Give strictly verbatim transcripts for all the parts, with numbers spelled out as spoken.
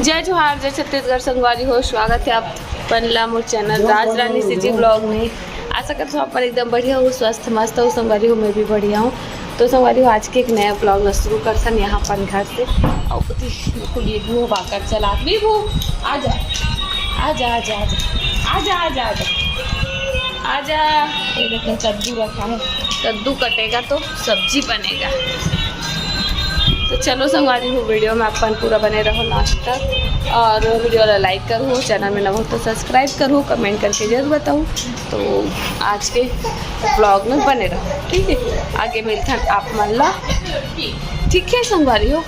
जय जोहार, जय छत्तीसगढ़ संगवारी हो, स्वागत है आप मन ला मोर चैनल राज रानी सीजी ब्लॉग में। आशा करत हूँ आप मन एकदम बढ़िया हो, स्वस्थ मस्त हो संगवारी हो, मैं भी बढ़िया हूँ। तो संगवारी हो, आज के एक नया ब्लॉग ला शुरू करथन यहाँ अपन घर से। और खुद ये वो बाकर चला, विभू, आजा, आजा, आजा, आजा, आजा, आजा, आजा, आजा। ये देखो, कद्दू रखा है, कद्दू कटेगा तो सब्जी बनेगा। तो चलो संगवारी हो, वीडियो में अपन पूरा बने रहो लास्ट तक, और वीडियो ला लाइक करो, चैनल में नवा हो तो सब्सक्राइब करो, कमेंट करके जरूर बताओ। तो आज के ब्लॉग में बने रहो, ठीक है? आगे मिलथन आप मन ला, ठीक है संगवारी हो?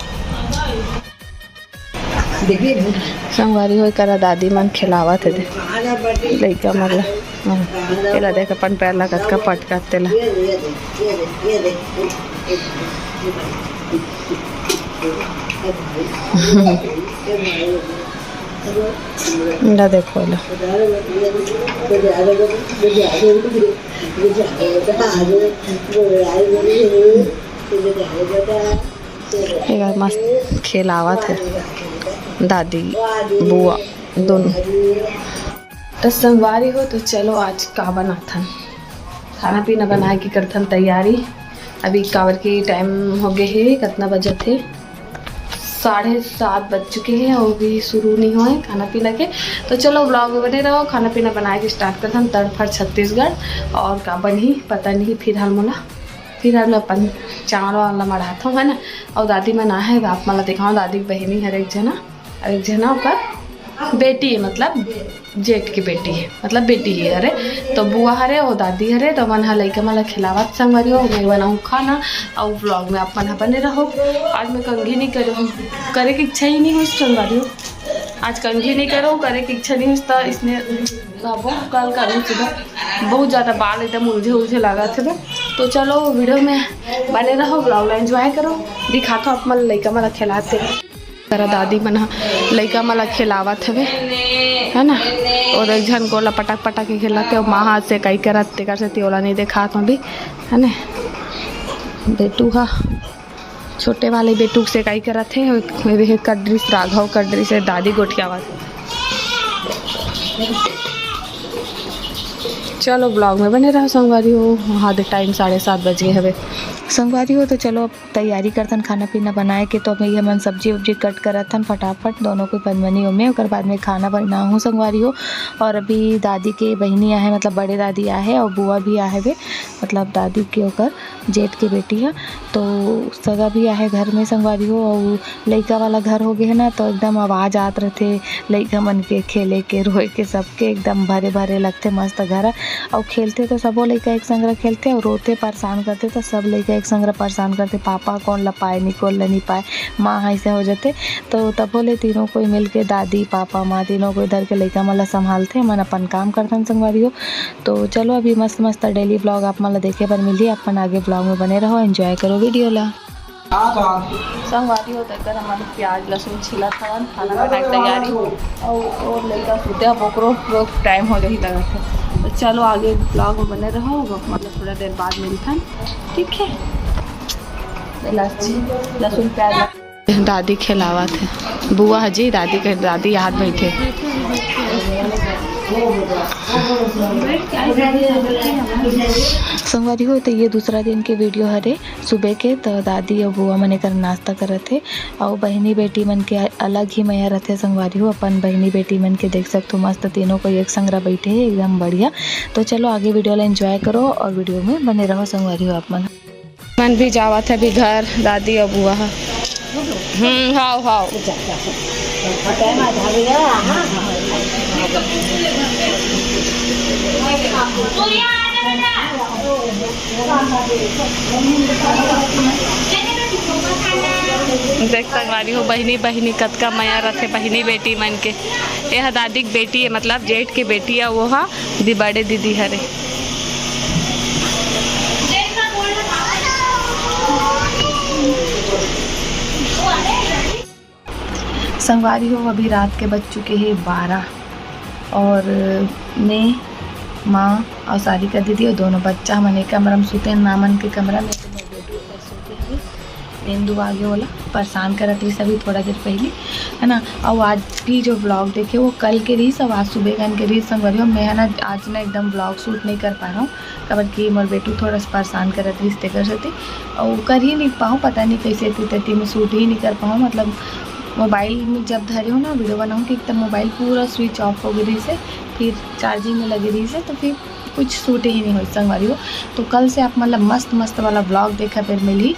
संगवारी हो, करा दादी मन खिलावत हे दे लइका मन ला। हाँ, एला देख, अपन पैर ला कतका पटकत तेला। एला देखो, एला। एकर मस्त खेलावत हे दादी बुआ दोनों। तो संगवारी हो, तो चलो आज का बनाथन, खाना पीना बनाए के करथन तैयारी। अभी काबर के टाइम हो गए हे, कितना बजत हे? साढ़े सात बज चुके हैं और अभी शुरू नहीं हुआ है खाना पीना के। तो चलो ब्लॉग में बने रहो, खाना पीना बनाए के स्टार्ट करथन तड़फड़ छत्तीसगढ़। और का बनही पता नहीं, फिलहाल मोला फिलहाल मैं अपन चावल वाला मढ़ाथव, है ना। और दादी मन आहे, आप मन ला दिखाओ, दादी के बहिनी हर एक झना, और एक झना ओकर बेटी है, मतलब जेठ की बेटी है, मतलब बेटी है। अरे तो बुआ हरे, वो दादी हरे, तो मन हा लइका मन ला खिलावत संगवारी हो, मैं बनाऊँ खाना और ब्लॉग में आप मन हा बने रहो। आज मैं कंघी नहीं करे हूँ, करे की इच्छा ही नहीं हुई संगवारी हो। आज कंघी नहीं करो, करे की इच्छा नहीं हुई, तो इसने अब कल करूँ सुबह। बहुत ज़्यादा बाल एकदम उलझे उलझे लागत हे। तो चलो वीडियो में बने रहो, ब्लॉग ला एंजॉय करो। दिखाथव आप मन लइका मन ला खेलाते, करा दादी मन ह लइका मन ला खेलावत हवे, है ना। और एक झन गोला पटक पटक के खेलत हे, माँ हाथ से कई करत, तेकर सेती ओला नहीं देखात हूँ अभी, है ना। बेटू हा छोटे वाले बेटू के सेकाई करत हे, मेरे हे कड्रिस, राघव कड्रिस हे, दादी गोठियावत। चलो ब्लॉग में बने रहो संगवारी हो। हाँ, दे टाइम साढ़े सात बज गए हवे संगवारी हो। तो चलो अब तैयारी करथन खाना पीना बनाए के। तो अभी हमन सब्जी उब्जी कट करत हन फटाफट, दोनों कोई पनमनी ओमे, ओकर बाद में खाना बनाहूँ संगवारी हो। और अभी दादी के बहिनी आहे, मतलब बड़े दादी आहे और बुआ भी आहे वे, मतलब दादी के ओकर जेठ के बेटी ह। तो सगा भी आहे घर में संगवारी हो, अउ लइका वाला घर हो गे हे ना, तो एकदम आवाज आत रथे लइका मन के खेले के, रोए के, सबके एकदम भरे भरे लगथे मस्त घर ह। अउ खेलथे तो सबो लइका एक संग खेलथे, अउ रोथे परेशान करथे तो सब लइका एक संग परेशान करथे, पापा कोन ला पाए, निकोल ला नी पाए, माँ ऐसे हो जाथे। तो तभो ले तीनों कोई मिल के, दादी पापा माँ तीनों कोई धर के लइका मन ला संभालथे, मन अपन काम करथन संगवारी हो। तो चलो अभी मस्त मस्त डेली ब्लॉग आप मन ला देखे बर मिलही। आप मन आगे ब्लॉग में बने रहो, एंजॉय करो वीडियो ला। संगवारी हो, तेकर हमन प्याज लहसुन छीलत हवन, खाना बनाए के तैयारी। और, और लइका सुते, अब ओकरो टाइम हो जाही लगत हे। तो चलो आगे ब्लॉग में बने रहो, मतलब थोड़ा देर बाद मिलथन, ठीक है। लहसुन प्याज दादी खिलावत हे। बुआ ह जी, दादी के, दादी याद बैठे। संगवारी हो, तो ये दूसरा दिन के वीडियो हरे सुबह के। तो दादी अउ बुआ मन एकर नाश्ता करत हे। अउ बहिनी बेटी मन के अलग ही मया रथे संगवारी हो। अपन बहिनी बेटी मन के देख सकथो, मस्त तीनों कोई एक संग बैठे हे, एकदम बढ़िया। तो चलो आगे वीडियो ला एंजॉय करो और वीडियो में बने रहो संगवारी हो आप मन। मन भी जावत हे अभी घर, दादी अउ बुआ ह। हम्म, हाव, हाव। देख संगवारी हो, बहिनी, बहिनी कतका मया रथे बहिनी बेटी मन के। ये ह दादी के बेटी हे, मतलब जेठ के बेटी हे, वो ह दी बड़े दीदी हरे। संगवारी हो, अभी रात के बज चुके हे बारह और मैं, माँ और सारिका दीदी और दोनों बच्चा हमन एक कमरा में सुते हैं, माँ मन के कमरा में। तो मैं बेटी ऊपर सोते हैं, नींद आ गया बोला। परेशान करत रहिस अभी थोड़ा देर पहले, है ना। और आज भी जो vlog देखे वो कल के रहिस, और आज सुबह कन के रहिस संगवारी हो। मैं है ना आज ना एकदम vlog shoot नहीं कर पा रहा हूँ, काबर कि मोर बेटू थोड़ा सा परेशान करत रहिस तेकर सेती, और कर ही नहीं पाऊँ, पता नहीं कैसे एती तेती मैं shoot ही नहीं कर पाऊँ। मतलब मोबाइल में जब धरे हो ना video बनाऊँ कि एकदम मोबाइल पूरा switch off हो गई रहिस हे, फिर charging में लगे रहिस हे, तो फिर कुछ shoot ही नहीं होइस संगवारी हो। तो कल से आप मतलब मस्त मस्त वाला vlog देखा फिर मिली।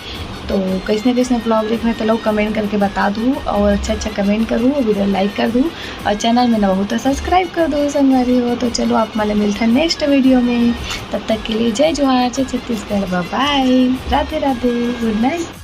तो कैसने कैसने vlog देखना, तो लोग comment करके बता दू, और अच्छा अच्छा comment करू, video like कर दू, और channel में ना हो तो subscribe कर दो संगवारी हो। तो चलो आप मतलब मिलते हैं next video में, तब तक के लिए जय जोहार, जय Chhattisgarh, bye bye, Radhe Radhe, good night।